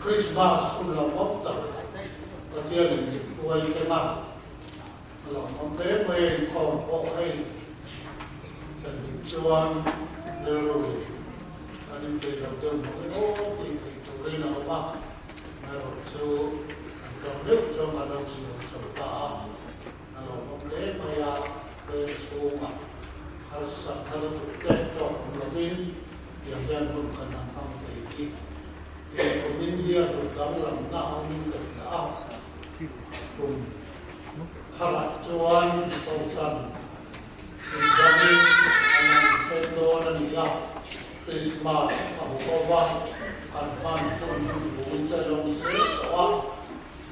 Christmas hun lo awm tak Pathianin min hruai thleng a, a lo awm hle mai a, inkhawm pawh hei thlen chuan rilru kan inpeih lo deuh mawh e aw tih theih turin a awm a, amaherawh chu kan tlawm deuh chuan kan lo siam chho ta a, a lo awm hle mai a, veng chhungah harsatna lutuk te tawk awm lovin tiang hian hun kan han hmang thei hi Lehkhamin hian rut danglamna awmin ka hria a, tum tharah chuan kohhran indangin an han then dawn a ni a, Krismas a hu ho va, kan hman hun hi bul che lo ni zel tawh a,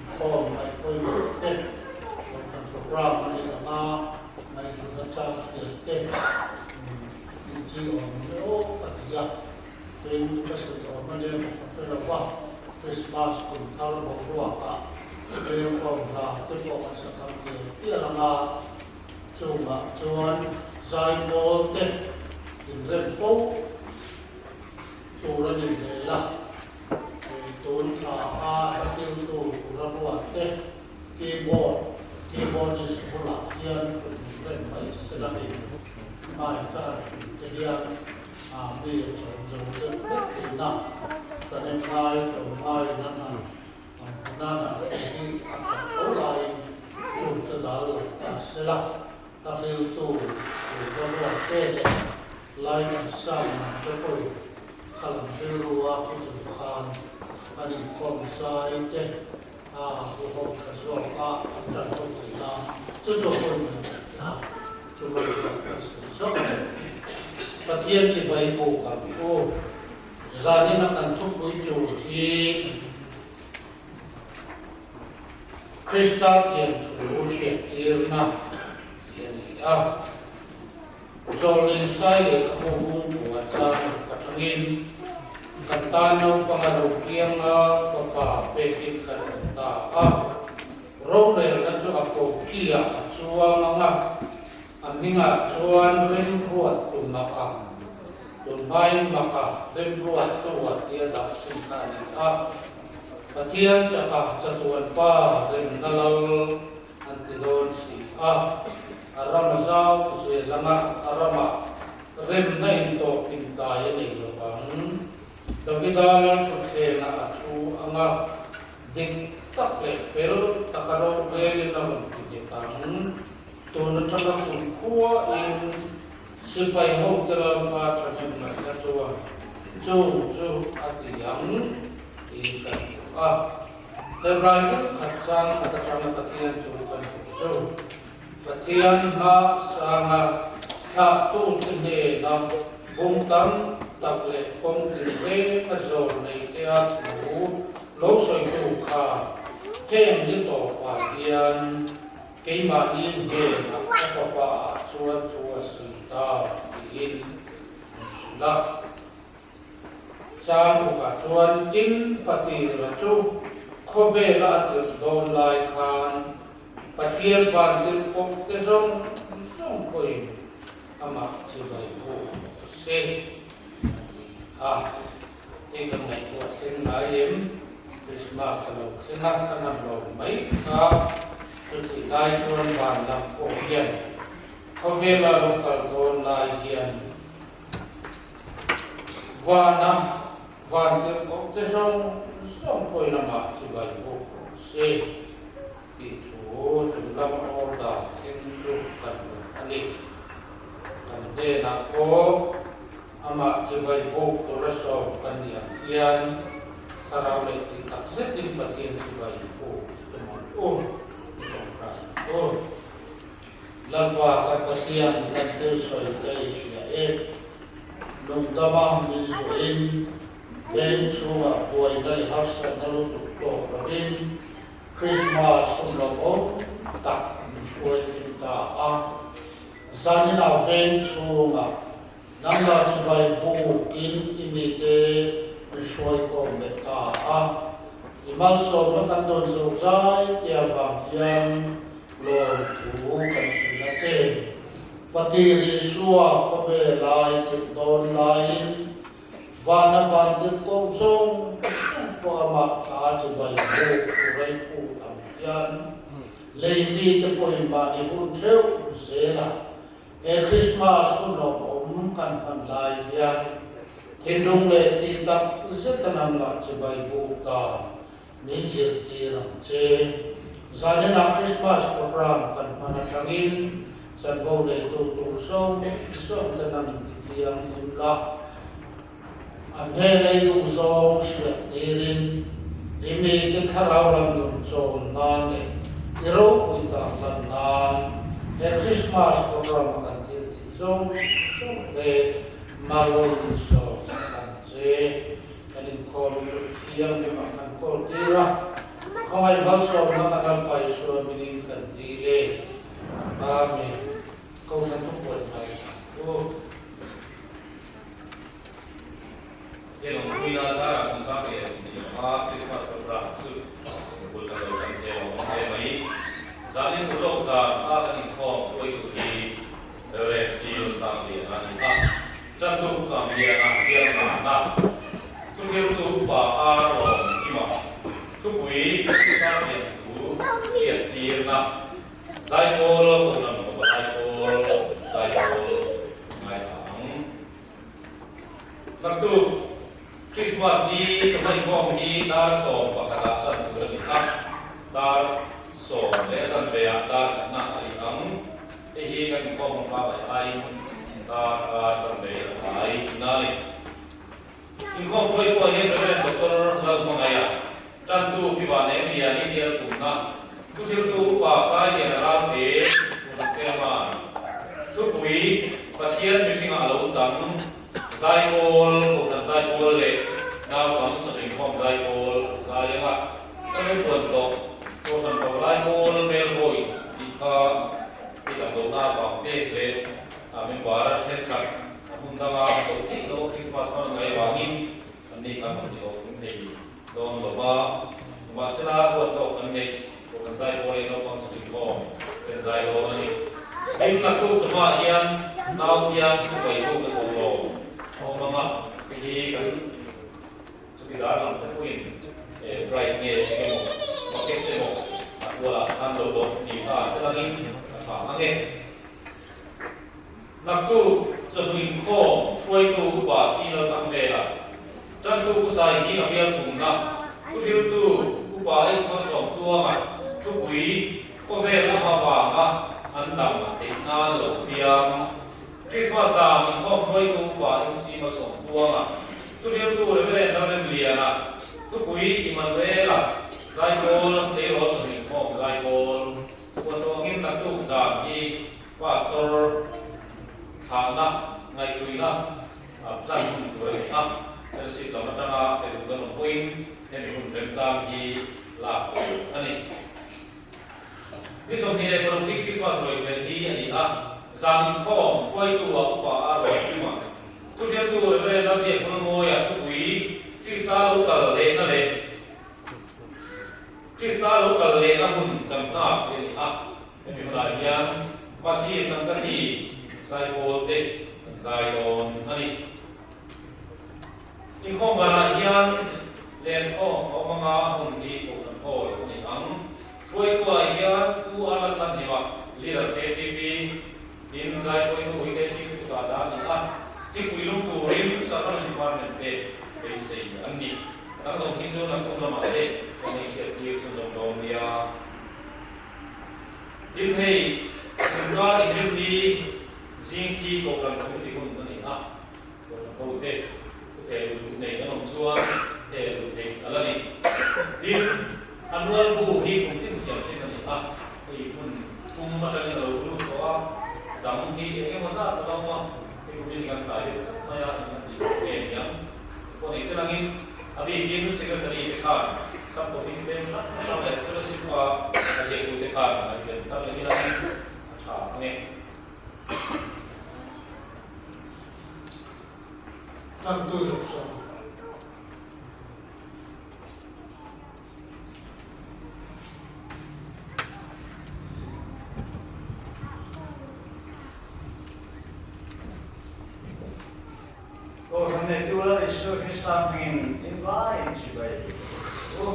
inkhawm ngaih pawimawh te, kohhran program a nih anga ngaihhlut nachang hriat te, inti awm hle a ti a. Tin, ka sawi awm a nia maw ka hre lo va, Christmas kum thar boruakah lengkhawm hla te pawh kan sa tam tial tial ang a, chungah chuan zaipawl te inrem fo tur a ni hmel a, hei tun thla a hla kiltu tura ruat te keyboard, keyboardist bulah hian thut inrem mai sela hei mic a han hrim te hian A mi a chawm zo deuh vek thin a, ka nem ngai tlo ngaiin an han ang hmunan a reng hi a that tho laiin chum chu dal lo ta sela, ka hriltu tur ka ruat te leh Laiman sang lam te pawhin khalam rilru a pu chung khan an inkhawm zai te a huho tha zawk a an tan ho thei nan chu chu pawimawh a ni a. Chuvangin kan sawi zawk a ni. Pathian chibai pawh kan u. Zanina kan thupui tur hi Krista pian thu hriattirna tih a ni a. Zawlnei sai lehkhabu hung kua chang pathangin kan tan naupang a lo piang a, fapa pekin kan awm ta a. Rorelna chu a kokiah a chuang ang a, a hmingah chuan remruat tu maka, tunhmain maka remruat tu a tia dah thin kha a ni a. Pathian chaka chatuan pa remna lal an ti dawn si a, a ram a zau zel ang a, a ramah remna intawp intai a nei lo vang. Davida lal thutthlengah a thu ang a. Dik tak leh fel taka rorelin a rawn ti nghet ang. Tun atanga kum khuain sipai hote Lalpa thahnem ngaihna chuan chung chu a ti ang tiin kan hmu a. Hebrai deuh khat chang khat atanga Pathian thu kan hmuh chu Pathian hma sanga thlahtute hnena bung tam tak leh kawng tinreng a zawl nei te a thu lo sawitu kha heng ni tawpah hian keimahni hnenah ka fapa ah chuan thu a sawi ta tiin an hrilh a. Chang ukah chuan tin patira chu khawvela a tirh dawn lai khan Pathian vantirh pawh te zawng zawng pawhin amah chibai pawh se a ti a. Hei kan ngaihtuah thleng ngai em? Christmas a lo thleng a, kan han lawm mai kha. Chutih lai chuan van lam pawh hian khawvela lo kal dawn lai hian vana vantirh pawh te zawng zawng pawhin amah chibai pawh se. Tih thu chung lama order thleng chu kan hmu a ni. Kan hnenah pawh amah chibai buk tura sawm kan ni ang hian thlarau leh tih tak zetin Pathian chibai buk i tum ang u, i tawngtai ang u. Lalpa kan Pathian kan thil sawi te i hria e. Lungdama min zuahin veng chhungah buaina leh harsatna lutuk tawk lovin Krismas hun lo awm tak min hruai thin ta a, zaninah veng chhungah nangmah chibai bukin i mite Min hruai khawm leh ta a. I malsawmna kan dawn zo zai te avang hian lawmthu kan hrilh a che. Fatir Isua khawvel lai tirh dawn laiin vana van tirh koh zawng zawng pawh amah thla chi bai buk turai phut ang hian lei mite pawhin mahni hun theuh zela He Krismas hun lawmawm kan hman lai hian thinlung leh tih tak zeta nangmah chibai buk dan min zirtir ang che. Zaninah Krismas program kan hman atangin chanvo neitu tur zawng zawng te nang inti thianghlim la. An hnen ei duh zawng hriat tirin i mite thlarau lam nun chawm nan leh i ropui tak lan nan he Krismas program a kan thil tih zawng zawng te malawm sawm sak ang che. Kan inkhawm lut thianghlim ah kan kawl tir a, khawngaih malsawmna kan Lalpa Isua hmingin kan dil e. Amen. Kohhran thupuan ngaithla tu. He lawmpuina zarah kum sang leh 25 Christmas program chu bul kan lo tan hle lo awm hle mai. Zanin ulawk zan a kan inkhawm hruaitu hi Rev Sil Sanglian a ni a, Tantu Kamliana Bialnana, Thuhriltu Upa Ar Lawm Kima, Thupui Thar Lian Thu Hriattirna, Zaipawl Kohhran Pavalaipawl Zaipawl ngaithla ang. Naktuk Christmas ni chawhma inkhawm hi dar 11 ah tan tur a ni a, dar sawm leh a chanve ah dar khatna a ri ang. Hei hi kan inkhawm hmang pa mai aiin dar kar chanve a tlai thin a ni. Inkhawm hruaitu ah hian Reverend Doctor Lalhmangaia, Tantu Pi Vaneng Liani Bial Thumna, Thuhriltu Upa Kai Liana Ralte, Kohhran Chairman, Thupui, Pathian mihringah a lo chang, Zaipawl, Kohhran Zaipawl leh Naupang Chawhmeh-Inkhawm Zaipawl an zai ang a, ka lo puan tawh, Kohhran Pavalai Pawl Male Voice tih kha i dam lohna avang te leh member thenkhat a hmun danga an lo theih loh Krismas hman ngai vangin an ni khan rawn ti hlawhtling thei dawn lo va. Nimahsela, huat tawk kan neih pawh kan zai pawl leh naupang chu inkhawm kan zai dawn a ni. Hlim naktuk chawhmah hian nau piang chu pai buk a tawh lo a awm ang a, hei hi kan chawkidar lam te pawhin bride nge eng emaw bucket emaw a tualah khan lo dawh ni ta selangin a tha ang e. Naktuk chawhnu inkhawm hruaitu upa Sinal Thangvela, Tantu Pu Saihning a bial thumna, Thuhriltu Upa H Malsawmtluanga thupui khawvel a hma vanga an dam theih nan lo piang. Krismas zan inkhawm hruaitu Upa MC Malsawmtluanga, Thuhriltu Reverend Lalremliana, thupui Immanuela Zaipawl Tleirawl chawhnu inkhawm Zaipawl Huatawngin naktuk zan hi Pastor thlahna ngaihtuihna plan hun tur a ni a, fellowship lam atanga pe duh kan awm pawhin hemi hun remchang hi lak tur a ni. Ni 26 hi Christmas ruai thlen hi a ni a, zan inkhawm hruaitu ah upa a rawn hlim a, thuhriltu Reverend Lalbiakbulmawia thupui Krista lo kal lehna leh Krista lo kal lehna hun kan nghak tih a ni a. Hemi hunah hian Masi Sangkati zaipawl te kan zai dawn a ni. Inkhawm banah hian lenkhawm a awm anga hmun hi Kohhran Hall a ni ang. Hruaituah hian Pu Arlan Chanhima, Leader KTP, tin zai hruaitu hi KTP kutah dah a ni a, thingpui lum turin Sacrament Department te beisei an ni. A dang zawng hi chu naktuk lamah te kan inhriattir chhunzawm dawn nia. Tin hei, Tunka inrin hi zing khi Kohhran Committee hun a ni a, Kohhran hote thuteh luh duh nei kan awm chuan theh luh theih a la ni. Tin, annual bu hi kum tin siam thin a ni a, hei hmun thum atangin a lo lut tawh a, dang hi eng emaw zat a la awm a, hei kum in kan tlai deuh tlat mai a, eng a tih loh nge niang. Pawh ni selangin a bikin Secretary te khan Sub-Committee peng hrang hrang leh Fellowship a a ziaktu te khan ngaihven thar leh ilangin a tha ang e. Tantui loh sawm. Krista hmingin in vaiin chibai ka pe u.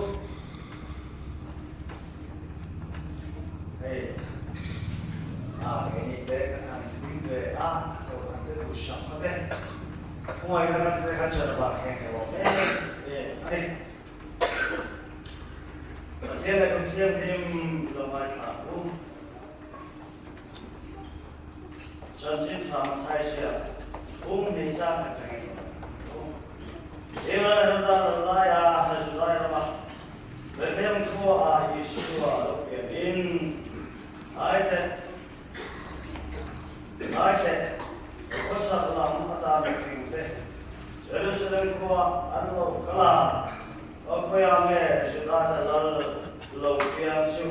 Hei a keini te kan han pui ve a, kohhran te duhsakna te khawngaihna kan te kan chan avang hian ka lawm em em a ni. Pathian leh Kum Thianghlim lo ngaithla ang u. Chanchin tha Mathai ziak pum hnih chang khat changin lo ngaithla ang u. England ram tan lo laia July rama Bethlehem khuaah Isua lo pianin Aite Aite khawsak lam atan mihringte Jerusalem khuaah an lo kal a, a khawiah nge Judate lal lo piang chu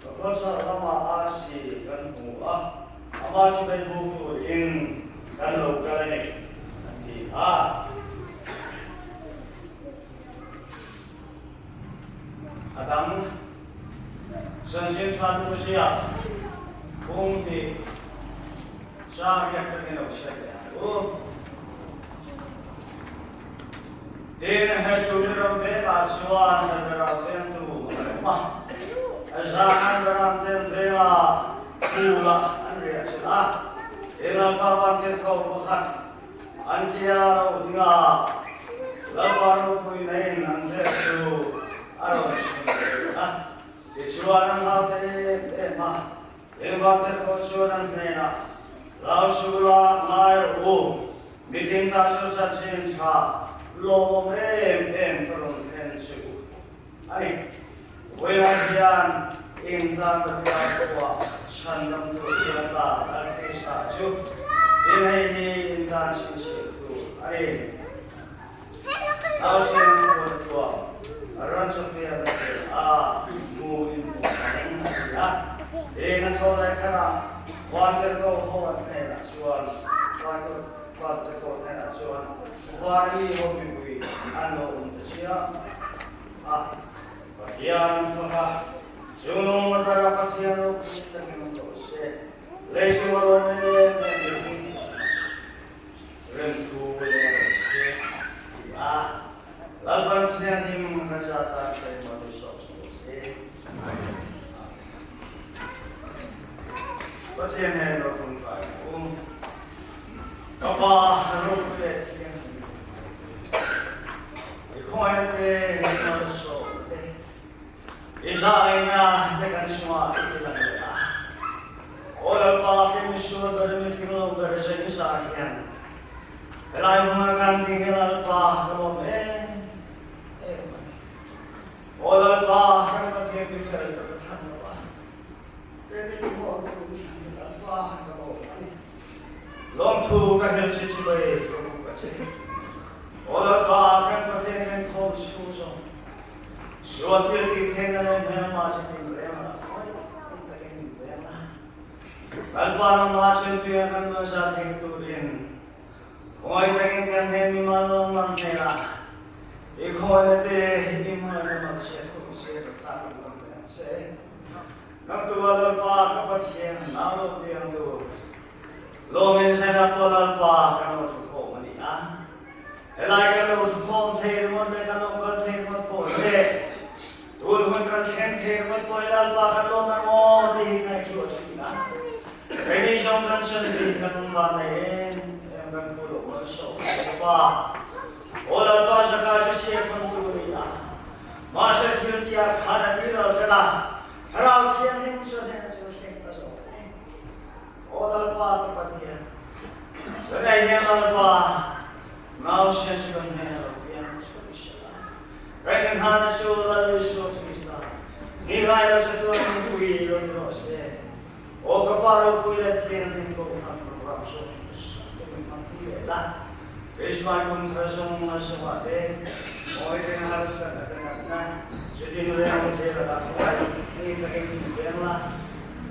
ka khawsak lamah arsi kan hmu a, amah chu beibuk turin kan lo kal a ni, an ti a. A dang Chanchin Tha Tuazia Phung tih Chang hian ka ni lo chhiat leh ang u. Tin, he chu mi ram vengah chuan he beram vengtu an awm a, zan an beram ten vengah phulah an riah chilh a, tin Lalpa vantirhkoh pakhat An kia ro dingah Lalpa ropui neiin an vel chu a rawn chhun ve a, tichuan an hlau ta em em a, engvang te pawh chuan an hnenah, Lau sula ngai rawh u, mitin ta chu chanchin tha lawmawm em em ka rawn thlen che u a ni. Vawilah hian eng tan ka hriat pawh chhan lam tur chuan ta Lal Krista chu tin hei hi in tan chhinchhiah tur a ni. Nausen khuan chuan ran chawhmeh a tel a, hmu in hmu ang a ti a. Eng a tho lai khatah Vantirhkoh ho an hnenah chuan Vantirhkoh hnenah chuan Varli ho mipui an lo awm ta chiah a. Pathian faka chungnung atara Pathian ropui takin awm rawh se. Lei chunga lawm em em mihring remthu leh rawh se a ti a. Lalpan Thianghlim kan zat tan taima ni sawk sawk se. Amen. Pathian nen lo ṭawngṭai ang u. Ka Pa ropui leh Thianghlim I khawngaihna te, i malsawmna te, i zaina te kan chungah i ti lang leh a. Aw Lalpa, kei misual ber, mihring lo ber zeng zah hian helai hmunah kan ding hi Lalpa ka lawm em em a ni. Aw Lalpa, kan Pathian mi fel tak a thlang lo a, kei ni pawh ang tu mi thlang hi Lalpa ka lawm a ni. Lawmthu ka hel si chu bei ka buk a che. Aw Lalpa, kan Pathian kan khawm chhung zawng sual thil tih theihna leh hmelma chi tin reng a khawi takin min veng a. Lalpa nangmah chhuntuia kan nuan zat thei turin khawi takin kan hnen mimal nang hnenah i khawina te i hmangaihna mak hriat khawp che ka thlak ang kan pe ang che. Nangtua Lalpa ka Pathian nau lo piang tur lawmin Zena pawh Lalpa kan lo thukhawm a ni a. Helai kan lo thukhawm thei ringawt leh kan lo kal thei ringawt pawh le tun hun kan thleng thei ringawt pawh hi Lalpa kan lawm ang aw tih hi ngaihtuah thin a. Keini zawng kan chan bik kan awm van nei em em kan phu loh an sawm thei bawk a. Aw Lalpa zaka chu chhiat hmang tu a ni a. Mahse thil tia khan a tir lo tlat a, Thlarau Thianghlim chu hnenah chuan thleng ta zawk a ni. Aw Lalpa ka Pathian, tunah hian Lalpa nausen chu kan hnenah lo piang chhuak i hria a, kan inghahna chu Lal Isua Krista, ni ngai lo chu tuan nupui lo ni rawh se. Aw ka Pa ropui leh Thianghlim Kohhran program zawng zawng te min hmangpui leh la. Krismas kum thar zawng a zawhah te mawi reng harsatna te natna chutin reng thil a hruai ni takin min veng la.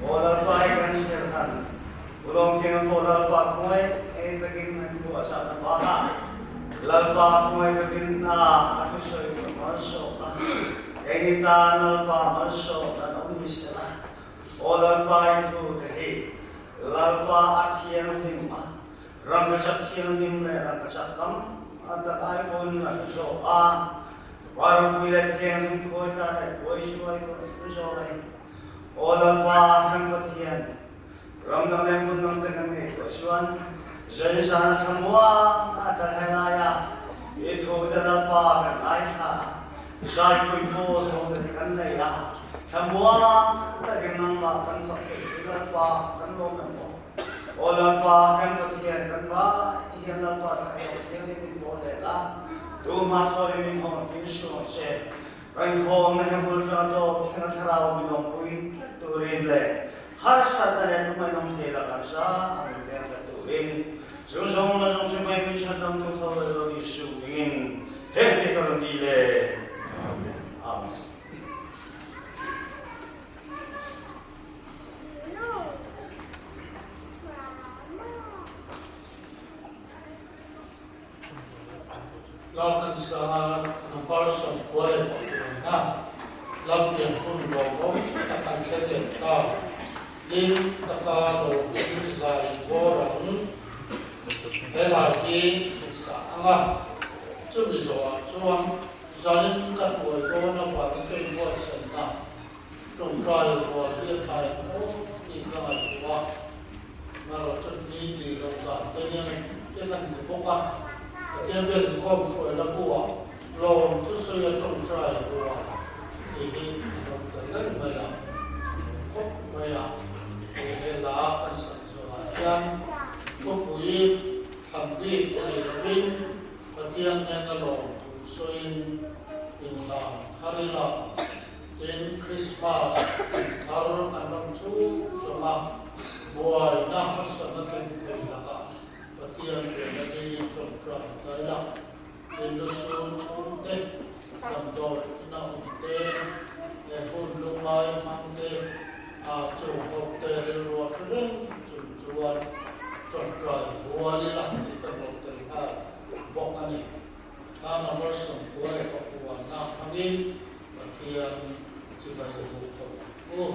Aw Lalpa i kan serhan Ulawng thiang pawh Lalpa khawngaih ei takin an buahchahna bakah Lalpa khawngaih takin a a thusawi tur malsawm la. Keini tan Lalpa malsawm dan awm ni sela. Aw Lalpa i thu te hi Lalpa a thianghlim a, rangkachak thianghlim leh rangkachak tam A tak ai pawn a hlu zawk a, Pa ropui leh thianghlim khawi tla leh khawi zuai pawh a hlu zawk a ni. Aw Lalpa, kan Pathian, ram dang leh hmun dang te kan ngaihtuah chuan Zan zan a thlamuang a tal he lai a, i thu te Lalpa kan ngaithla a, zaipui pawl ho te kan nei a, thlamuang takin nangmah kan fak theih chu Lalpa kan lawm em aw. Aw Lalpa, kan Pathian kan vai hian Lalpa thlahlawh thianghlim in pawl leh la, tu hma thawi min hawn tin suh ang che. Kan khawmna hi hmul tlang tawp thlenga thlarau min awmpui tlat turin leh harsatna leh lungainawm thei lakah za a min veng tlat turin chu zawng la zawng chu mai min chhandamtu tho leh lo Isu hmingin heng te ka rawn ti le. Amen. Lalthansanga number 95 na Lalpian hun lawmawm tak an thlen leh ta. Hlim taka lo hlim zai bawr ang. He lai hi insa ang a, chumi zawhah chuan zanin ka hnuai dawn avangin ka inbuatsaihna tawngtai rual hi a thlai tho tih ka ngaihtuah a. Marawh chu ni tih loh dan te nia te kan ni bawk a, Pathian biak inkhawm hruai la buah lawm thusawi a tawngtai rual tih hi a rawn tel reng mai a, khawp mai a, he hela kan sak zawhah hian khawpui thlan bik nei lovin Pathian hnena lawm thu sawiin inhlan thar ila. Tin, Krismas thar an ram chung chung a, buaina harsatna thleng thei lakah Pathian rianna dingin tawngtai tlai la. Tin, lusun chhungte, damdawiina awm te, leh hun lungngai hmang te, a chung hawkte rilrua hre reng chung chuan tawngtai rual ila tih ka hlawh tel nghal bawk a ni. Hla number 99 na hmangin Pathian chibai hmuh khawp ang u.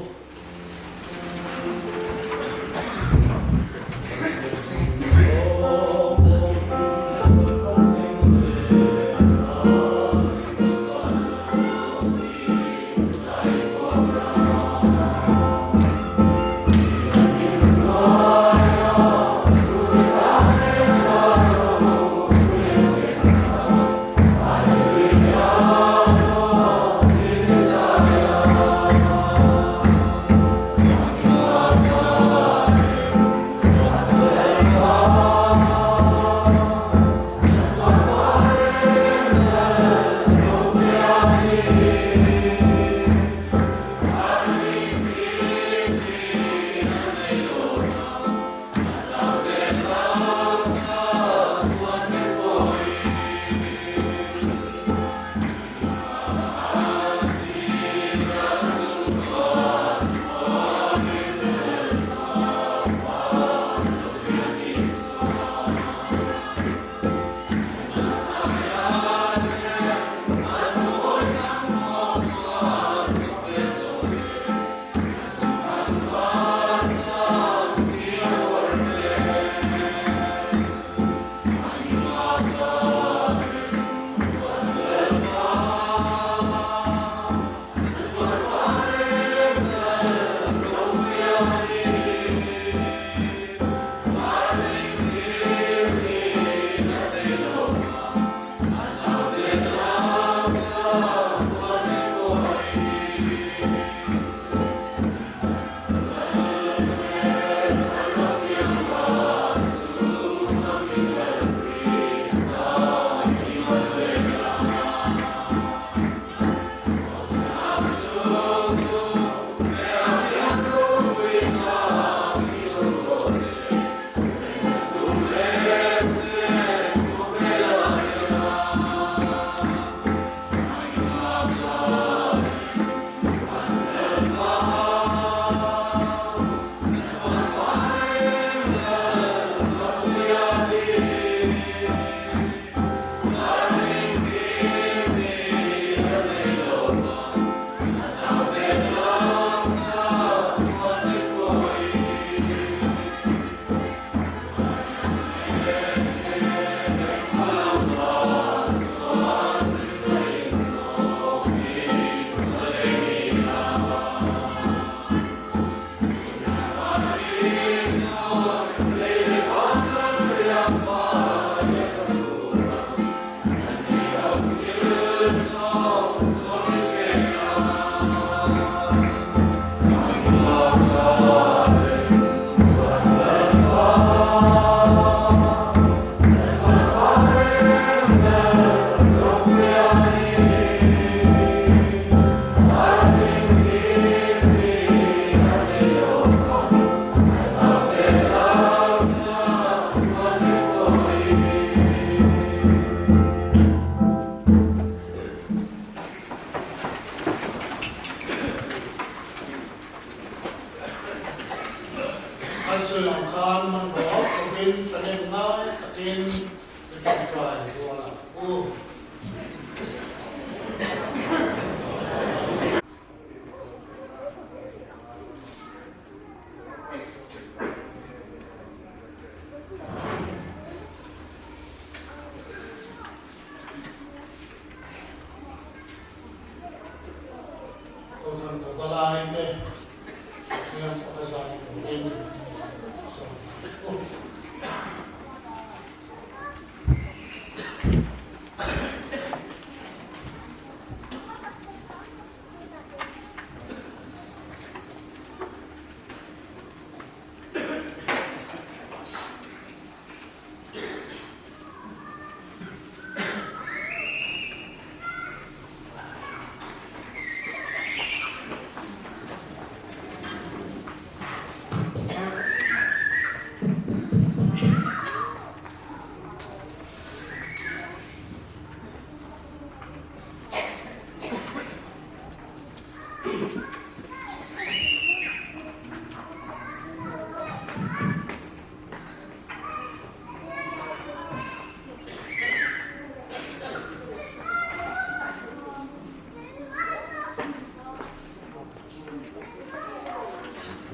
sawi ang khan hmanhmawh lovin thahnem ngai takin i tawngtai rual ang u. Kohhran Pavalai te hian thawk a zai turin sawm ang u.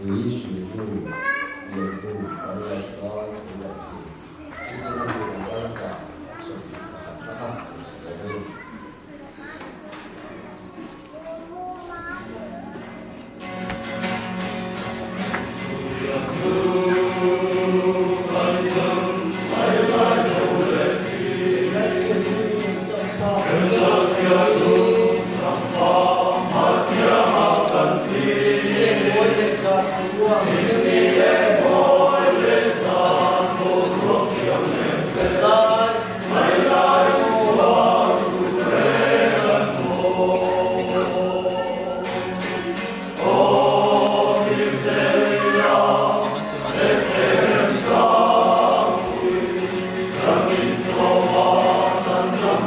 Mipui sulhnu liantu kan ngaihtuah thu a thin.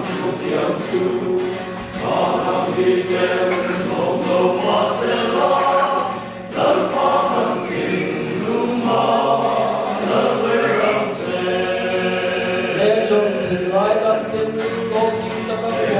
Chutiang a ni kan darkah 21 na kha a ni.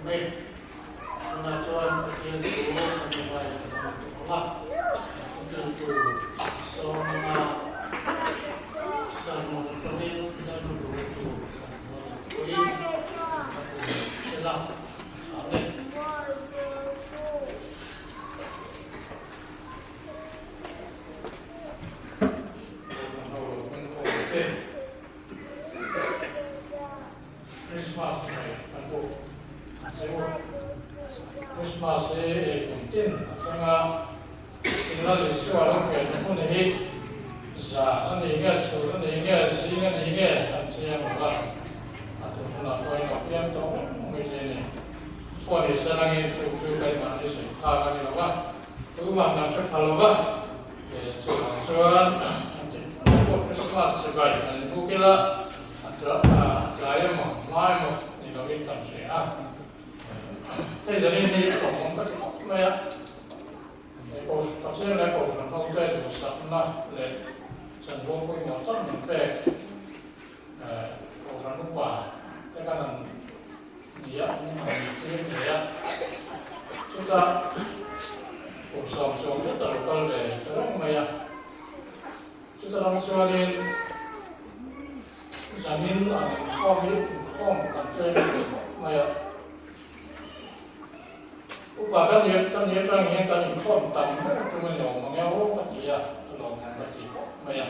awm e. Tunah chuan Pathian chu kan mobile kan hmang tawh ang a, thuthlengtu sawmanga sermon atangin Lalnu tur kan hmang ang pawhin kan hmu sela a tha ang e. Christmas mai kan buk a che u. Christmas hi ei kum tin a thleng a, Inla Isua lo pianna hmun hi zan a ni nge, chhun a ni nge, zing a ni nge kan chiang lo va, a tun hunah pawhin a piang tawh reng mai thei a ni. Pawh ni se langin chu chu keimahni sawi phak a ni lo va, tumah kan hre pha lo va, chuvang chuan Christmas chibai kan inbuk ila, A tlai emaw, hma emaw ni lovin kan hria a. Hei zanin hi a lawmawm ka ti khawp mai a. Pathian leh Kohhran hote duhsakna leh chanvo pawimawh tak min pek Kohhran upa te kan han ni a, min han tir ve a. Chutah kum sawmsawm zet a lo kal ve ta reng mai a. Chutah chuanin zanin ang inkhawm hi inkhawm kan tlem ve khawp mai a. Upa kan ni kan ni atang hian kan inkhawm tam ber chung a ni awm ang e aw ka ti a, a lawmawm ka ti khawp mai a.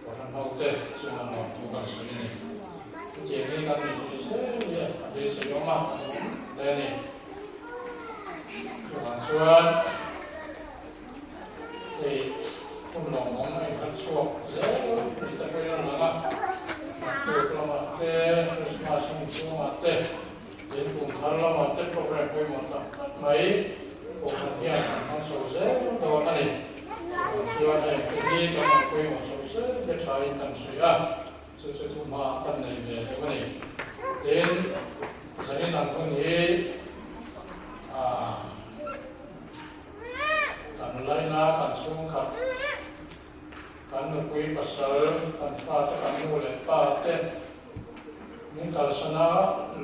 Kohhran hote chunga lawmthu kan sawi a ni. Chutiang hi kan ni thei zel hi a beisei awm a, kan awm hle a ni. Chuvang chuan. Hei hun lawmawm a inhat chhuak zel ni te pawhin a lang a, naktuk lamah te, Christmas hun chhungah te, tin kum thar lamah te program pawimawh tak tak mai Kohhran hian an hmang chho zel dawn a ni. Chuvang chuan heng te hi kan han pawimawh chho zel te thain kan hria a, chu chu thuhma kan nei ve deuh a ni. Tin, zanin ang hun hi aah. Kan laina kan chhungkhat, kan nupui pasal, kan fate, kan nu leh pa te min kalsana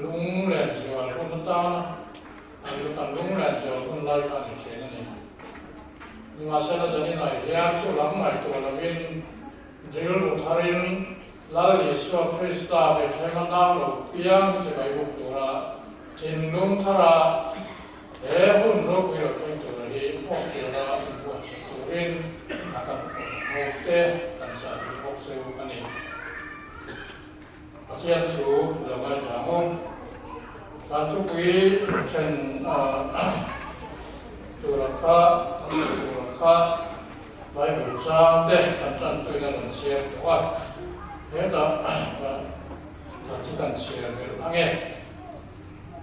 lunglen zual hun atana an lu kan lunglen zual hun lai kha a ni thin a ni. Nimahsela zaninah hian chu lam ngaihtuah lovin rilru tharin Lal Isua Krista Bethlehem-a nau lo piang hi chibai buk tura thinlung thara he hun ropui lo thleng tura hi hmuak tura inbuatsaih turin a kan hmuhte kan chah duh bawk chu a ni. Pathian thu lo ngaithla ang u. Kan thupui then tura kha, kan sawi tura kha Bible chang te kan tanpuina rawn chhiar tawh a, hetah kan chu kan chhiar belh ang e.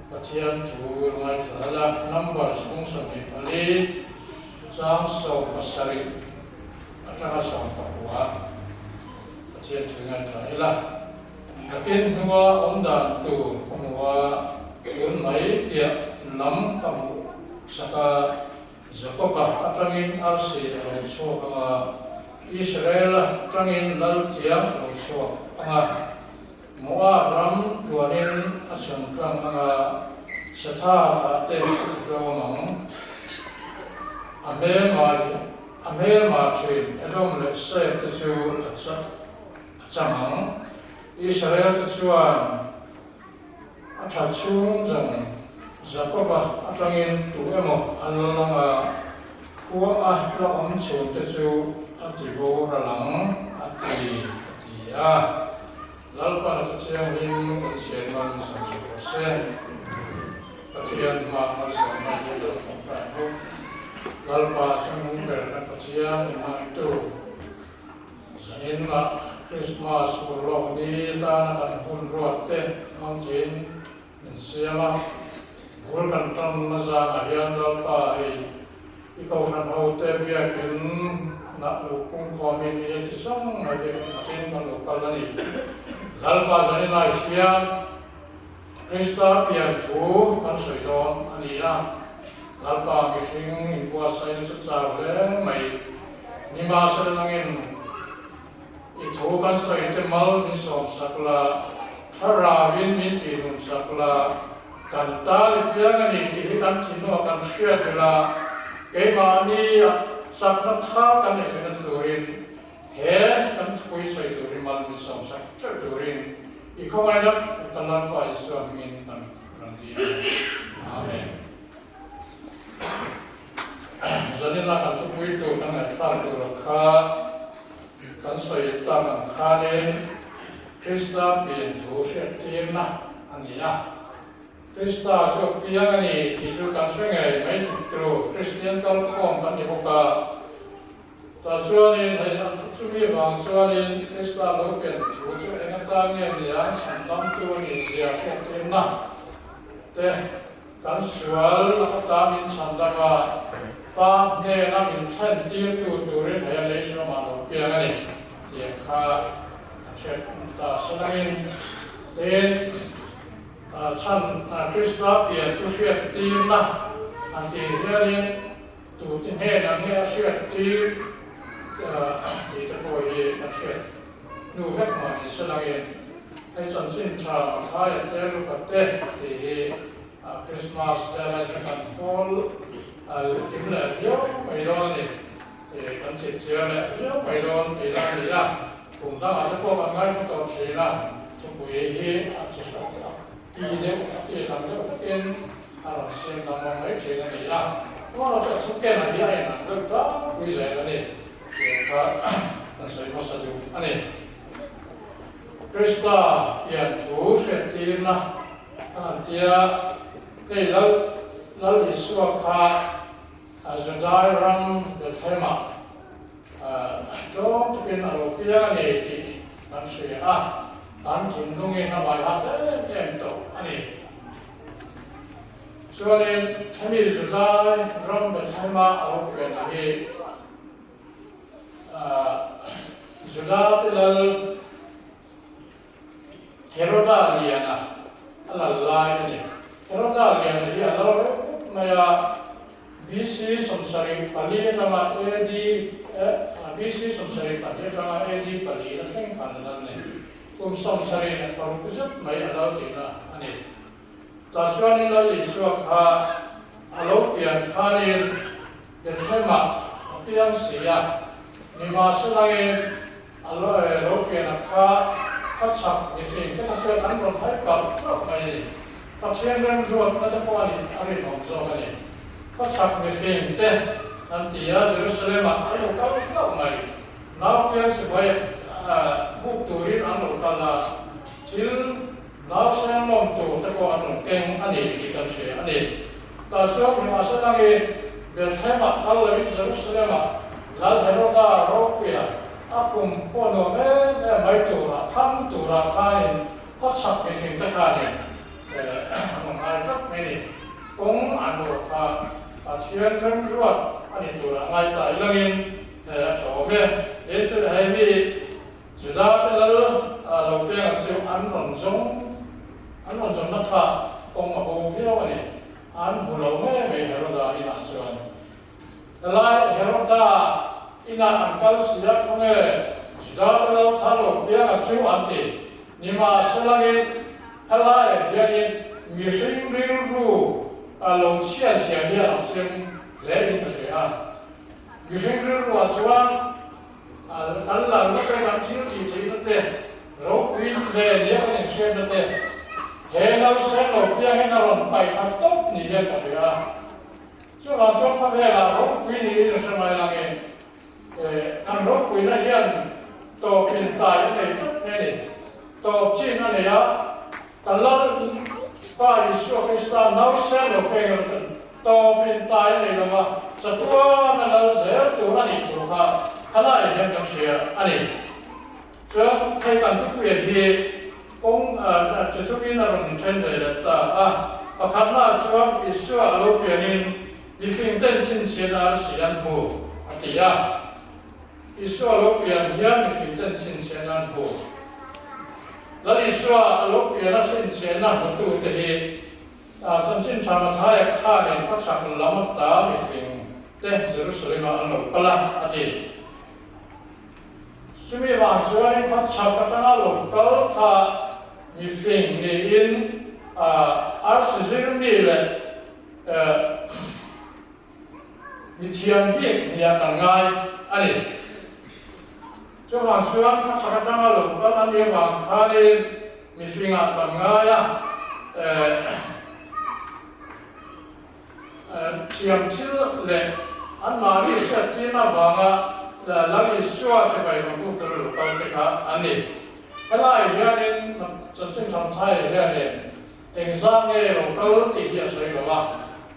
Pathian thu ngaithla la, number chhung 24 chang 17 atanga 19 Pathian thu ngaithla ila. Nakin hnua awm dan tur ka hmu a, tun mai piah lam ka hmuh sak a, Jakoba atangin arsi a lo chhuak ang a, Israel atangin lal tiang a lo chhuak ang a, Moab ram tluanin a chhun tlang ang a, Setha thlah te a ti tlawm ang. A hmelma a hmelma thin Edom leh Seir te chu a chang ang. Israel te chuan A that chhung zawng Jakoba atangin tu emaw a la lang a, khua a la awm chhun te chu a ti boral ang a ti, a ti a. Lalpan a thianghlim kan chhiat man chhan chu rawh se. Pathian hma malsawmna hi lo tawngtai bawk. Lalpa chu nung ber kan Pathian inhmangaitu. Zanin ah Christmas urlawk ni tana kan hun ruat te hmang theiin min siam a, bul kan tan na zanah hian Lalpa hei i kohhran ho te biakin nah luh pungkhawmin i heti zawng mai biakin khatin kan lo kal a ni. Lalpa zanin ah hian Krista pian thu kan sawi dawn a ni a, Lalpa mihring inbuatsaihna chu chau hle mai. Nimahsela nangin i thu kan sawi te mal min sawmsak la, thlarauin min tihnunsak la. Kan tan i piang a ni tih hi kan thinlungah kan hriat belh a, keimahni ah chakna thar kan neih theihna turin he kan thupui sawi tur hi mal min sawmsak teuh turin i khawngaihna kan Lalpa Isua hmingin kan rawn dil a ni. Amen. Zanina kan thupui tur kan ngaihthlak tur kha kan sawi tak ang khanin Krista pian thu hriattirna a ni a. Krista chu a piang a ni tih chu kan hre ngei mai tru, Kristian kalkhawm kan ni bawk a. Tah chuanin hei chumi vang chuanin Krista lo pian thu chu eng atan nge ni ang chhandamtu a nih zia hriattirna te Kan sual atan min chhandam a, Pa hnena min thlen tirtu turin hei a lei hramah lo piang a ni tih kha a hriat ta salangin. Tin, chhan Krista pian chu hriat tirna an tih hianin tute hnenah nge a hriat tir tih te pawh hi kan hriat hnu vek mah ni salangin. Hei chanchin tha Mathaia te Luka te tih hi Christmas te lai chuan kan hawl kim leh viau mai dawn a ni. Kan chipchiar leh viau mai dawn tih lai a ni a, kum dangah te pawh kan ngaithla tawh thin a, thupui hi a chi hrang a ti deuh a ti tam deuh hlekin a rawn siam dang vang mai thin a ni a, amaherawhchu a thukena hi a inang deuh tlangpui zel a ni tih kha kan sawi hmasa duh a ni. Krista hian thu hriattirna a han ti a, hei Lal Lal Isua kha Judai ram Bethlehem-ah tlawm takin a lo piang a ni tih kan hria a, kan thinlungin a baihat em em tawh a ni. Chuanin hemi Judai ram Bethlehem-a a lo pianna hi Juda te lal Heroda Liana a lal lai a ni. Heroda Liana hi a lal reuh khawp mai a, BC 74 atanga AD BC 72 atanga AD pali a thleng khan a lal ni. Kum 76 zet mai a lal tihna a ni. Tah chuanin Lal Isua kha a lo pian khanin Bethlehem-ah a piang si a, nimahselangin a lo pian a kha kha chak ni fing te kha chuan an rawn hai palh hlauh mai a ni. Pathian remruatna te pawh a nih a rinawm zawk a ni. Kha chak ni fing te an ti a, Jerusalem-ah an lo kal hlauh mai. Nau pian sipai buk turin an lo kal a, thil Nausen lawm tur te pawh an rawn keng a ni tih kan hria a ni. Tah chuan nimahselangi Bethlehem-ah kal loin Jerusalem-ah Lal Heroda ropuia a kum pawh nuam em em mai turah kham turah khanin khawchhak mihring te khanin an rawn ngai tlat mai ni. Kawng an rawh kha Pathian remruat a ni turah ngai ta ilangin a tha awm e. Tin, chu hei mi Juda te lal lo pianga chu an rawn zawng, an rawn zawnna kha kawng a bo viau a ni. An hmu lo ngei mai Heroda inah chuan. Helai Heroda inah an kal si a, khawnge Juda te lal kha lo pianga chu an ti. Nimahselangin helaiah hianin mihring rilru lo chhiat zia hi a lang chiang hle in ka hria a. Mihring rilruah chuan Kan lalna te, kan thil tih theihna te, ropui ve nia kan inhriatna te, he nausen lo piangin a rawn paih khat tawp ni hian ka hria a. Chuvang chuan khawvelah ropui niin a hre ngai langin, kan ropuina hian tawp intai a nei tlat mai a ni. Tawp chin a nei a, kan lal Pa Isua Krista nausen lo peng erawh chuan tawp intai a nei lo va, chatuan a lal zel tur a nih thu kha halaiah hian kan hria a ni. Chuan hei kan thupuia hi kawng chi thumin a rawn inthen ve leh ta a, pakhatnaah chuan Isua a lo pianin mifingten chhinchhiahna arsi an hmu a ti a. Isua lo pian hian mifingten chhinchhiahna an hmu. Lal Isua a lo piana chhinchhiahna hmutute hi chanchin tha Mathaia khanin khawchhak lam ata mifingte Jerusalem-ah an lo kal a, a ti. Chumi vang chuanin khawchhak atanga lo kal kha mifing niin. Arsi zir mi leh mi thiam bik nia kan ngai a ni. Chuvang chuan kha chhak atanga lo kal a nih avang khanin mihringah kan ngai a, thiam thil leh anmahni hriattirna avanga Lal Isua chibai rawn lut lo kal te kha an ni. Helaiah hianin chanchin thamthaiah hianin Engzah nge lo kal tih hi a sawi lo a,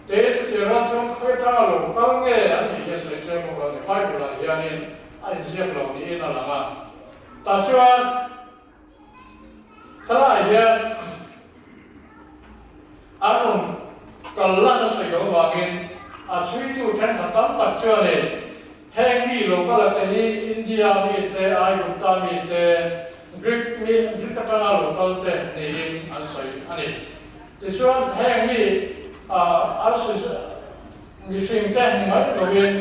te chuti ram chuan khawi atanga lo kal nge an tih hi a sawi chiang bawk lo ni. Bible-ah hianin a inziak lo niin a lang a. Tah chuan helaiah hian an rawn kal lan a sawi loh avangin a chhuitu thenkhat tam tak chuanin Heng mi lo kal ate hi India mi te, Aigupta mi te, Greek mi, Greek atanga lo kal te niin an sawi a ni. Tichuan heng mi Arsis mihring te ni mai loin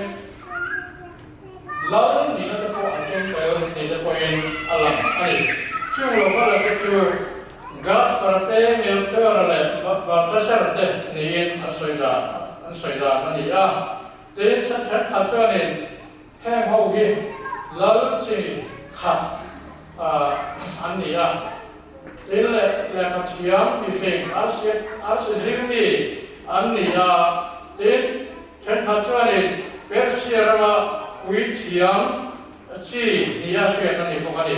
lal nihna te pawh an keng tel ni te pawhin a lang a ni. Chung lo kal ate chu Gaspar te, Melchior leh Baltasar te niin an sawi dan an sawi dan a ni a. Tin, thenkhat chuanin heng ho hi lal chi khat an ni a, tin leh lehkha thiam mifing arsi zirmi an ni a, tin, thenkhat chuanin Persia rama pui thiam chi nia hriat a ni bawk a ni.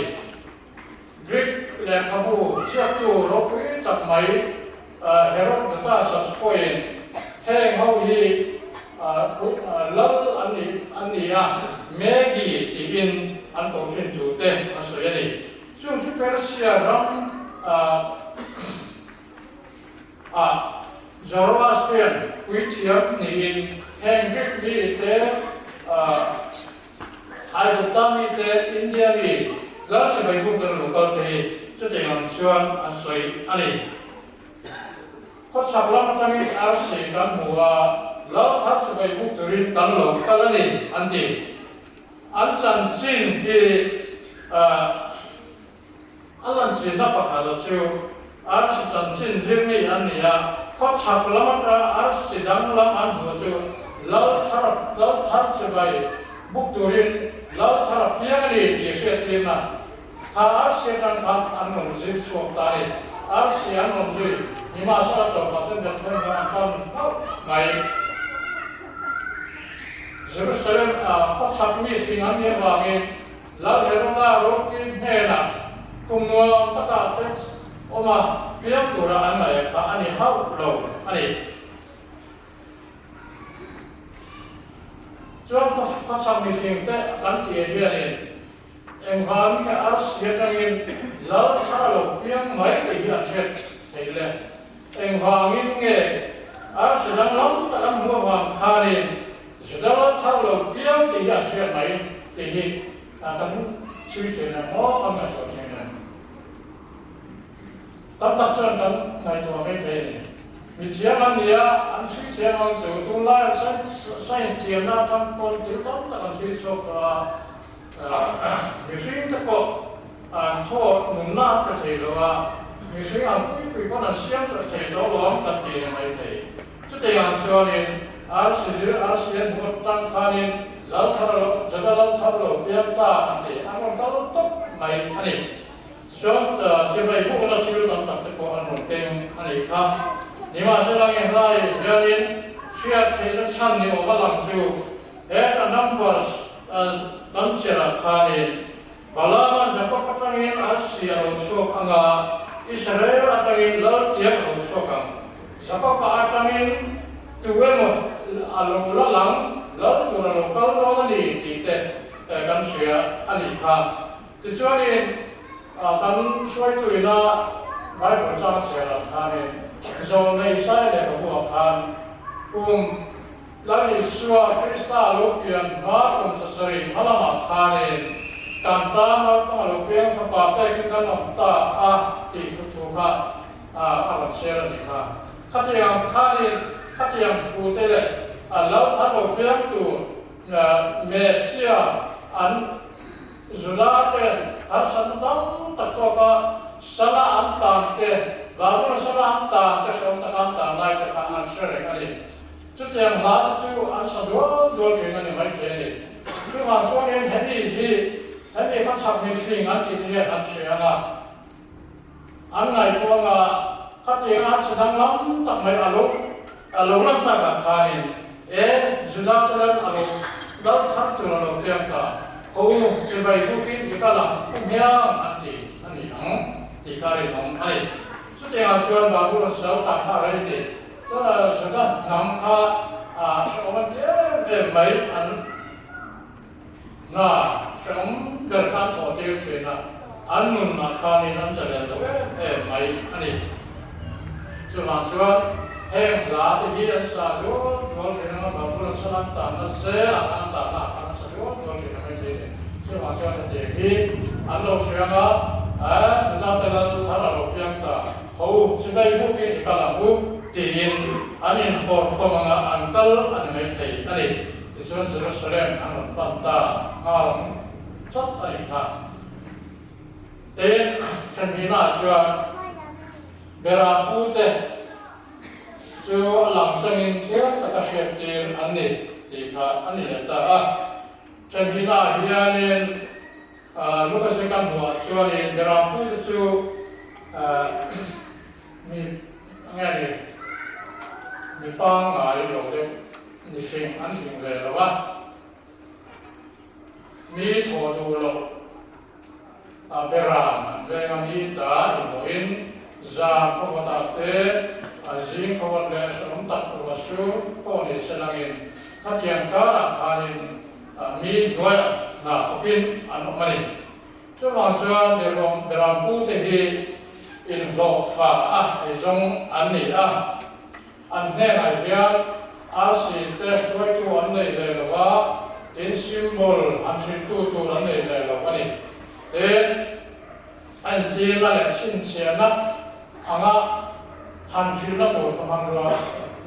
Greek lehkhabu chhiattu ropui tak mai Herodotus-a pawhin heng ho hi lal an nih an ni a, Magi tiin an ko thin thu te a sawi a ni. Chung chu Persia ram ah Zoroastrian puithiam niin heng Greek mi te Aigupta mite, India mi, lal chibai buk kan lo kal te hi chutiang ang chuan an sawi a ni. Khawchhak lam atangin arsi kan hmu a, lal thar chibai buk turin kan lo kal a ni, an ti. An chanchin hi a lanchinna pakhat a chu arsi chanchin zirmi an ni a, khawchhak lam atanga arsi danglam an hmuh chu lal thar lal thar chibai buk turin lal thar a piang a ni tih hriattirna kha arsi atang khan an rawn zir chhuak ta a ni. Arsi an rawn zui nimahsela tawpah chuan Bethlehem khan an pan hlauh mai. Jerusalem ah khawchhak mi fing an nih avangin Lal Heroda ropui hnenah kum nuam takah te awm a, piang tura an ngaih kha a ni hauh lo a ni. Chuan khawchhak mifing te kan tih hianin engvangin nge arsi atangin lal thar a lo piang mai tih hi an hriat theih le? Engvangin nge arsi danglam tak an hmuh avang khanin Juda lal thar lo piang tih hi an hriat mai tih hi kan chhui thin em maw kan ngaihtuah thin em? Tam tak chuan kan ngaihtuah mai thei a ni. Mi thiam an ni a, an chhui thiam ang chu tunlai an science thiamna atang pawn thil tam tak an chhui chhuak tawh a, mihring te pawh an thaw nunna an pe thei lo a, mihring ang pui pui pawn an siam tawh thei tawh lo ang kan ti ni mai thei. Chutiang chuanin arsi zir arsi an hmuh atang khanin lal thar lo, Juda lal thar lo piang ta an ti, an rawn kal tawp mai a ni. Tichuan chibai bukna thil tam tak te pawh an rawn keng a nih kha. Nimahsela ngehlai hianin hriat theihna chhan ni awm a lang chu heta numbers kan cherah khanin Balaama'n Jakob atangin arsi a lo chhuak ang a, Israel atangin lal tiang a lo chhuak ang. Jakob-a atangin tu emaw a lo la lang, lal tur a lo kal dawn a ni tih te kan hria a nih kha. Tichuanin kan hruaituina Bible chang chhiar ang khanin Zawlnei Isaiah lehkhabu-ah khan kum Lal Isua Krista lo pian hma kum 7 hma lamah khanin kan tan naupang a lo piang fapa pekin kan awm ta a tih thu thu kha a rawn share a nih kha. Khatiang khanin khatiang thu te leh lo thar lo piang tur Messia an Juda ten harsatna tam tak tawka sala an tan te. Babulon sala an tan te hreawm taka an tan lai te kha an hre reng a ni. Chutiang hla te chu an sa dual dual thin a ni maithei a ni. Chuvang chuanin hemi hi hemi kha chhak mi fing an tih te hian an hre ang a, an ngaihtuah ang a, khatianga an sa danglam tak mai a lo a lo lan takah khanin e Juda te lal a lo lal thar tur a lo piang ta, ho chibai bukin i kal ang u hmiang an ti a ni ang tih kha rinawm a ni. Chutiangah chuan Babulon sal tak kha a rei ni. Juda hnam kha hrehawm an ti em em mai, an hna hrehawm ber kha an thawh tir thin a, an nunah khanin an zalen lo em em mai a ni. Chuvang chuan heng hla te hi an sa dual dual thin anga Babul an salam tanna zelah khan an tanna ah khan an sa dual dual thin a maithei a ni. Chuvang chuan hetiang hi an lo hria anga Juda te lal thar a lo piang ta. Ho, chibai bukin i kal ang u, tiin an inhawr khawm anga an kal a ni maithei a ni. Tichuan Jerusalem an rawn pan ta nghal chawt a nih kha. Tin, ṭhenhihnaah chuan Berampute chu a lam changin chiang taka hriattir an ni tih kha a ni leh ta a. Ṭhenhihnaah hianin Luka zika hmuhah chuanin Berampuite chu mi nge ni, mi pangngai lo deuh ni fing an fing ve lo a, mi thaw duh loh a Beram an veng a, mi ta inhlawhin zan khawkawtah te a zing khawkawt leh hrehawm tak ruah sur pawh ni se langin khatiang karah khanin Mi hnuaiah hna thawkin an awm a ni. Chuvang chuan Berampute hi inhlawhfa a eizawng an ni a, an hnenah hian arsi te hruaitu an nei ve lo a, tin symbol han hrilhtu tur an nei ve lo a ni. Tin, a intirna leh chhinchhiahna anga han hrilhna tur ka hmanrua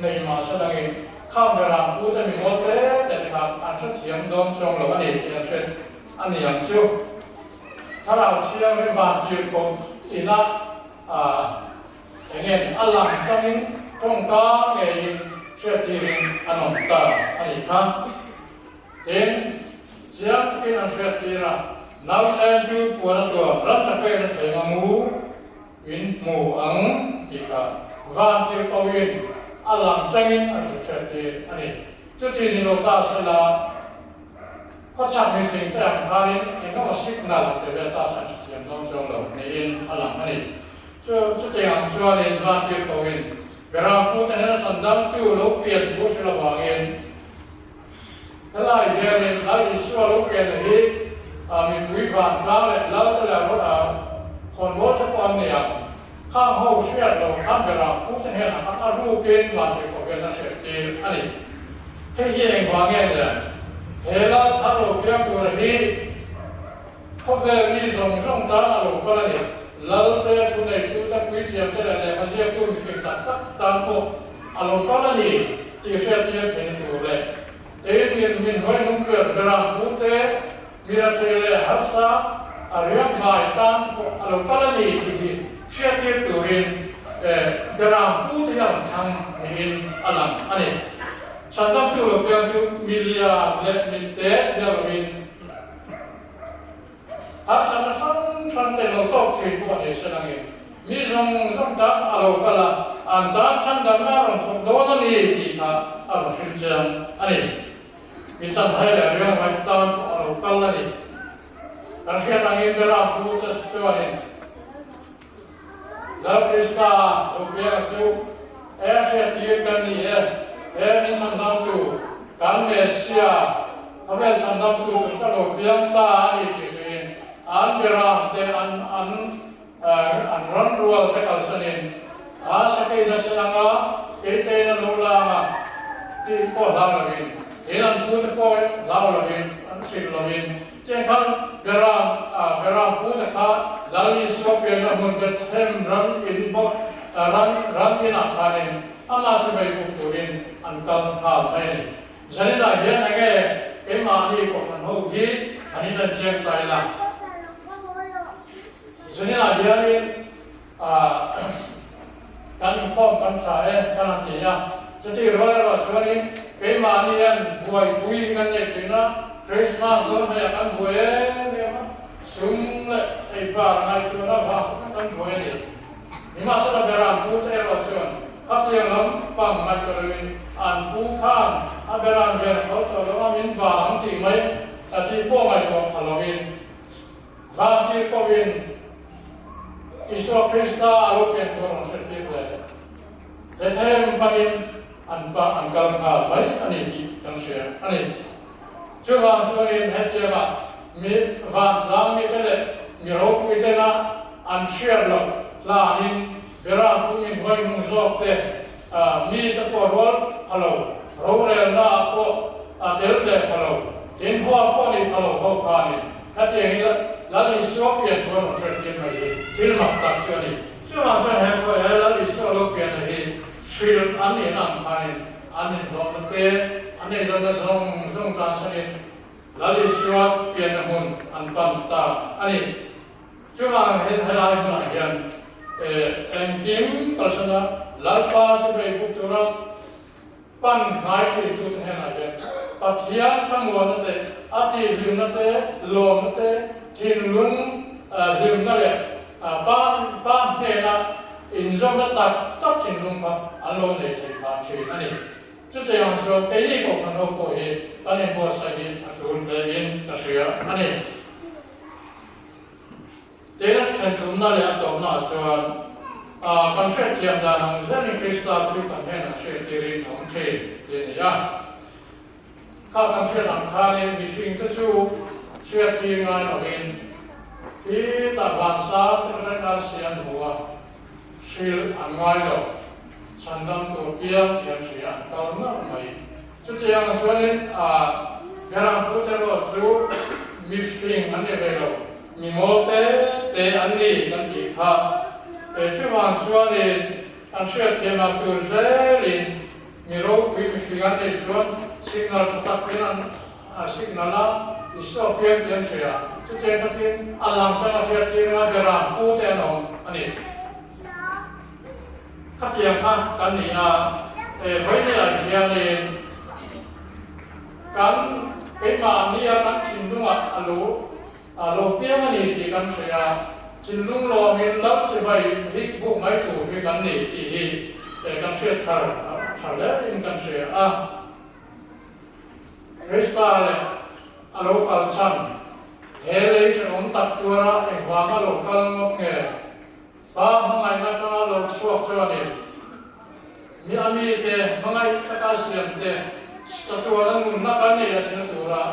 nei mah se dangin khang berang pute mi mawl te te kha an hrethiam dawn chuang lo a ni tih an hre a ni ang chu. Thlarau Thianghlim Vantirhkoh ina eng em a lang changin tawngka ngeiin hriattirin an awm ta a nih kha. Tin, chiang takin an hriattir a, Nausen chu puan a tuam, ram chakek a thleng a mu in hmu ang tih kha vantir koin a lang changin a rawn hriattir a ni. Chuti ni lo ta sela, khawchhak mifing te ang khanin eng emaw signal a pe ve ta se an hrethiam dawn chuang lo niin a lang a ni. Chuti ang chuanin vantir koin Berampu te hnena chandamtu lo pian thu hrilh avangin, Helai hianin Lal Isua lo pianna hi mipui vantlang leh Lalte leh khawnbawl te pawh an ni ang. Khang ho hriat lo khan berah pute hnenah khan a rukin vantirhkoh hian a hriattir a ni. Hei hi engvang nge le? He Lal thar lo piang tura hi khawvel mi zawng zawng tan a lo kal a ni. Lalte, thuneitute, puithiamte leh lehkha ziaktu mifing tak tak tan pawh A lo kal a ni tih hriattir thei tur leh keinin min hnuaihnung ber ber a hmute mirathei leh harsa a riam vai tan pawh a lo kal a ni tih hi hriattir turin Beram pu te hian an thlang niin a lang a ni. Chhandamtu lo piang chu milian leh mitte thliar loin Harsatna hrang hrang te lo tawk thin pawh a ni se nangin mi zawng zawng tan a lo kal a, an tan chhandamna a rawn thawk dawn a ni tih kha a rawn hrim chiang a ni. Mi chanhai leh riangvai te tan pawh a lo kal a ni. Kan hriat angin Beram pu te chuanin Lal Krista lo pianga chu e hriattir kan ni e, he min chhandamtu kan Messia, khawvel chhandamtu tur chu a lo piang ta a ni tih hriin an beram te an an an ran rual te kalsanin a sakeina sen anga keitein a lo lang a tih pawh hlau lovin, tin an pute pawh hlau lovin an hrilh lovin Tiang khan Beram ah Beram pu te kha Lal Isua pianna hmun Bethlehem ram in bawk ram ram inah khanin amah sipai buk turin an kal nghal mai a ni. Zaninah hian enge keimahni kohhran ho hi an in chiang ta ila. Zaninah hianin ah. kan inkhawm kan tha e kan han ti a. Chutih rual erawh chuanin keimahni hian buaipui kan nei thin a, Krismas dawn hmeiah kan buai em em a, sum leh ei bar ngaihtuahna vang tak kan buai a ni. Nimahsela Beram pute erawh chuan khatiang lam pang ngaihtuah loin an pu khan a Beram ven a tho tawh lo a, min bal ang tih mai a tih pawh ngaihtuah pha loin Vantir pawhin Isua Krista a lo pian tur an hretir leh Bethlehem panin an pa an kal nghal mai a ni tih kan hria a ni. Chuvang chuanin hetianga mi vantlang mite leh mi ropui tena an hriat loh hlanin Beram kum inhawi hnung zawk te mi te pawh rual pha lo, rorelna ah pawh a tel ve pha lo, tin vuak pawh ni pha lo ho khanin hetiang hi Lal Isua pian thu a rawn hriattir mai hi thil mak tak chu a ni. Chuvang chuan he khaw he Lal Isua lo pianna hi hrilh an nihna ang khanin an inhlawhna te, an eizawnna zawng zawng tlansanin Lal Isua pianna hmun an pan ta a ni. Chuvang hian helai hmunah hian engkim kalsana Lalpa chu bei buk tura pan hnai ṭhintute hnenah hian Pathian thlamuanna te, a tihhlimna te, lawmna te, thinlung hlimna leh pa pa hnena inzawmna tak tak thinlung kha an lo nei thei phah ṭhin a ni. Chutiang chuan keini kohhran ho pawh hi kan inbuatsaih hi a ṭul hlein ka hria a ni. Tin, ṭhenṭumna leh a tawpnaah chuan kan hriatthiam dan ang zelin Krista chu kan hnenah hriattirin a awm ṭhin tih a ni a. Kha kan hriat ang khanin mihringte chu hriattir ngai lovin thi tak vansang te atanga siam hmu a, hrilh an ngai lo, chhandam tur piang tih an hria an kal ngar mai. Chutiang chuanin Beram pute erawh chu mihring an ni ve lo, mi mawl te te an ni kan tih kha. Chuvang chuanin an hriatthiam ang tur zelin mi ropui mihring an neih chuan signal tha takin an signal a, Isua piang tih an hria. Chutiang takin a lang chang a hriattir anga Beram pute an awm a ni. Khatiang kha kan ni a, he vawinia hianin kan keimahnia kan thinlungah a lo a lo piang a ni tih kan hria a, thinlung lawmin lo chibai hi buk mai tur hi kan ni tih hi kan hriat thar tha hlein kan hria a. Krista leh a lo kal chhan he lei hrehawm tak tuara engvanga lo kal ngawt nge? Pa hmangaihna atanga lo chhuak chuanin mi a mite hmangaih taka siam te statuana nunna kan nei a thina tura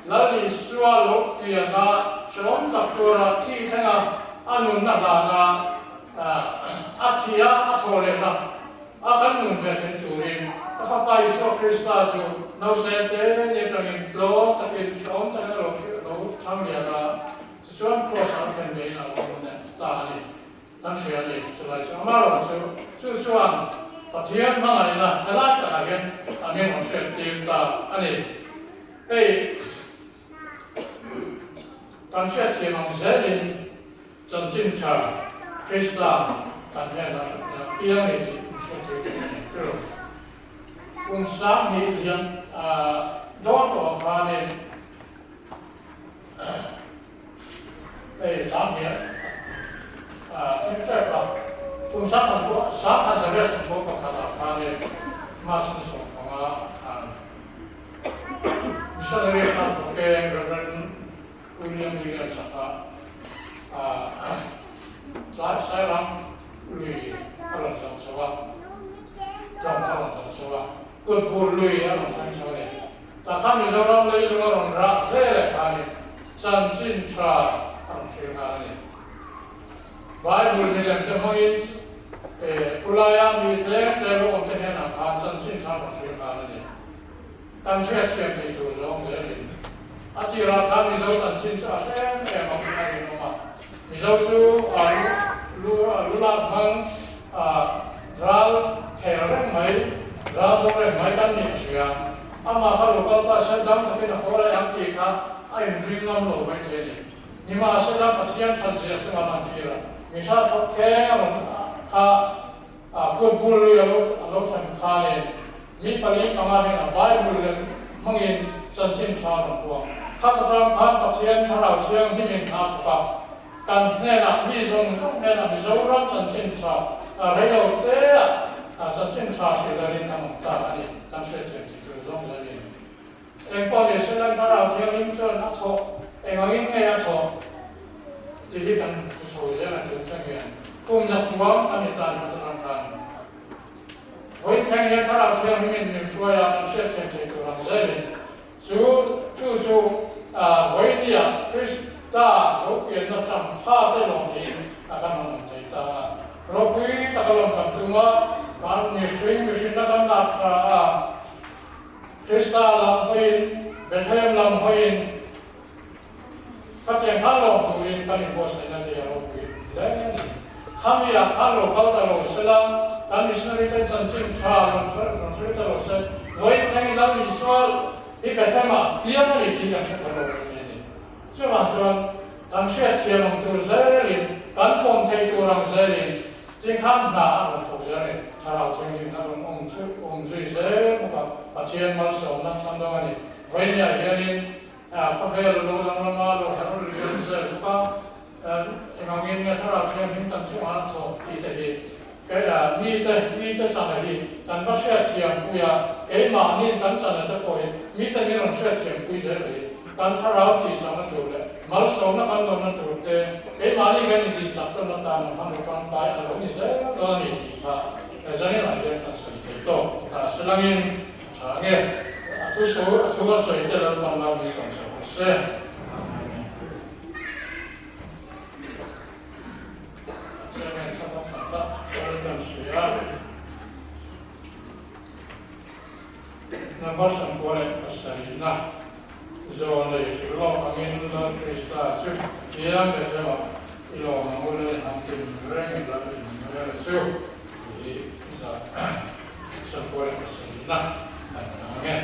Lal Isua lo piana hrehawm tak tura thi thlenga a nunna hlana a thia a thaw lehna a kan nun ve thin turin a Fapa Isua Krista chu nausên te ni atangin tlawm takin hrehawm takin a lo thang lian a. Tichuan Kross an khen vein a awm leh ta a ni. Kan hria a ni. Chulai chu amaherawh chu, chu chuan Pathian hmangaihna helai takah hian a min rawn hriattir ta a ni. Hei kan hriatthiam ang zelin chanchin tha Krista kan hnenah piang a ni tih min hriattir thin a ni. Tirh kum 2000 lian dawn tawh ang khanin, Hei 2000 thil ṭep a, kum 1991 ah khanin March ni 15 khan Missionary hrang thawkeng Rev. William Williams-a kha tlai Sairang lui a rawn zawng chho a, tlawng a rawn zawng chho a, Kutbur lui a rawn thleng chho a ni. Tah khan Mizoram leilung a rawn rah zel e khanin chanchin tha a rawn hrilh nghal a ni. Bible milem te hmangin khulaia mi tlem tlem lo awm te hnenah khan chanchin tha a rawn hrilh nghal a ni. Kan hriatthiam thei tur zawng zelin a tirah khan Mizo chanchin chu a hre em em ang a rinawm a. Mizo chu lu lu lak hmang ral khel reng mai, ral dawng reng mai kan nih a hria. Amah kha lo kal ta se dam takin a haw leh ang tih kha a inring ngam lo mai thei a ni. Nimahsela Pathian thatzia chunga lan tir a, mi hra thawk kheng a rawn kha. Kut bul lui a lo a lo thlen khanin mi pali panga hnenah Bible lem hmangin chanchin tha rawn puang. Kha chachang khan Pathian Thlarau Thianghlimin a thawk a, kan hnenah mi zawng zawng hnenah Mizoram chanchin tha rei lo teah chanchin tha hrilh an awm ta a ni, kan hriatthiam thei tur zawng zelin. Engpawh ni se Thlarau Thianghlim chuan a thawh engangin nge a thawh tih hi kan hmu chho zel a tun thleng hian kum za chuang kan ni tan hmasa ram khan vawi thleng hian Thlarau Thianghlimin min hruai a kan hriatthiam thei tur ang zelin chu chu chu vawi nia Krista lo pianna chang tha te lawm theiin a kan rawn awm thei ta a. Ropui taka lawm kan tum a, kan mihring mihrinna kan lak tha a. Krista lam hawiin, Bethlehem lam hawiin ka thian khan lawm turin kan inbuatsaihna te a ropui hle a ni. Khami ah khan lo kal ta lo sela, kan missionary ten chanchin tha rawn rawn hre ta lo se, vawiin thlengin Lal Isua hi Bethlehem ah piang a ni tih kan hre kher lo mai thei a ni. Chuvang chuan kan hriatthiam ang tur zelin, kan pawm theih tur ang zelin tikhan hna a rawn thawk zel a ni. Thlarau Thianghlim a rawn awm chu awm zui zel bawk a, Pathian malsawmna kan dawng a ni. Vawinia hianin khawvel lo dang lama lo herh liam zel bawk a, engangin nge Thlarau Thianghlim kan chungah an thawk tih te hi mite mite chana hi kan va hriatthiam pui a, keimahni kan chana te pawh hi mite min rawn hriatthiam pui zel hi kan thlarau tih chakna tur leh malsawmna kan lawmna tur te keimahni kan intih chak tawn atan a hmanraw tangkai a lo ni zel dawn a ni tih kha zaninah hian kan sawi thei tawk ta silangin a tha nge a thu sawi a thu ka sawi te Lalpan lam hi sawm sak rawh se. Number 97 Zawn lei hrilh lawk angin Lal Krista chu piang Bethlehemah i lawm ang u le hnam tin reng Lal Immanuela chu tih hi 97 kan ang e.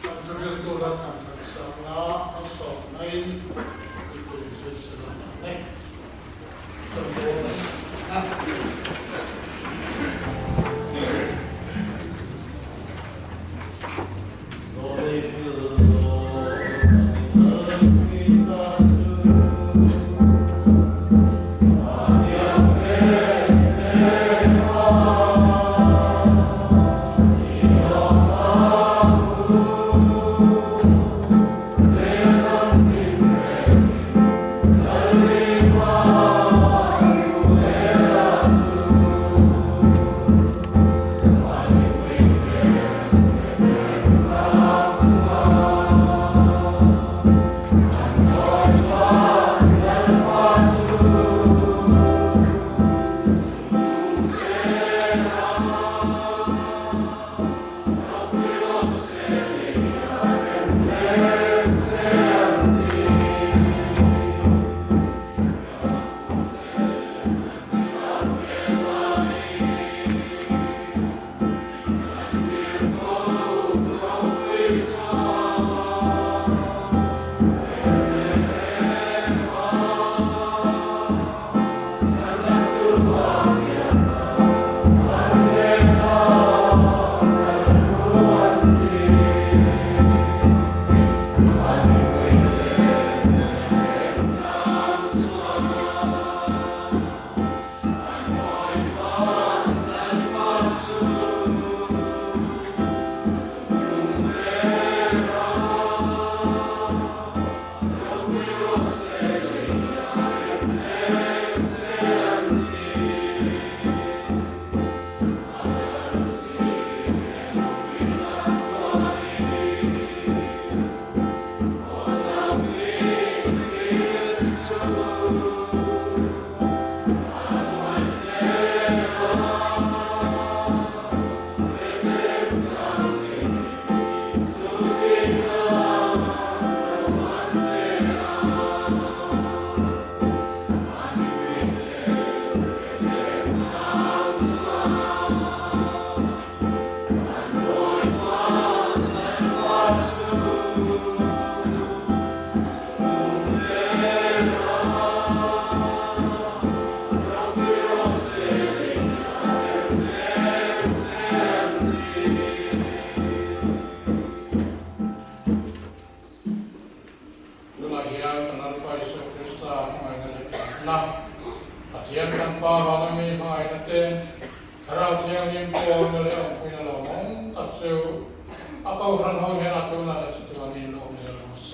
Kan thuriltu la thlan kan sangna an sawm naiin mipui zui salam ang e. Chawnbawl an sawm na. vana mi hmangaihna te, Thlarau Thianghlim pawlna leh awmpuina lawmawm tak chu a Kohhran ho hnenah tunah la chu tuanin lawm zel rawh se.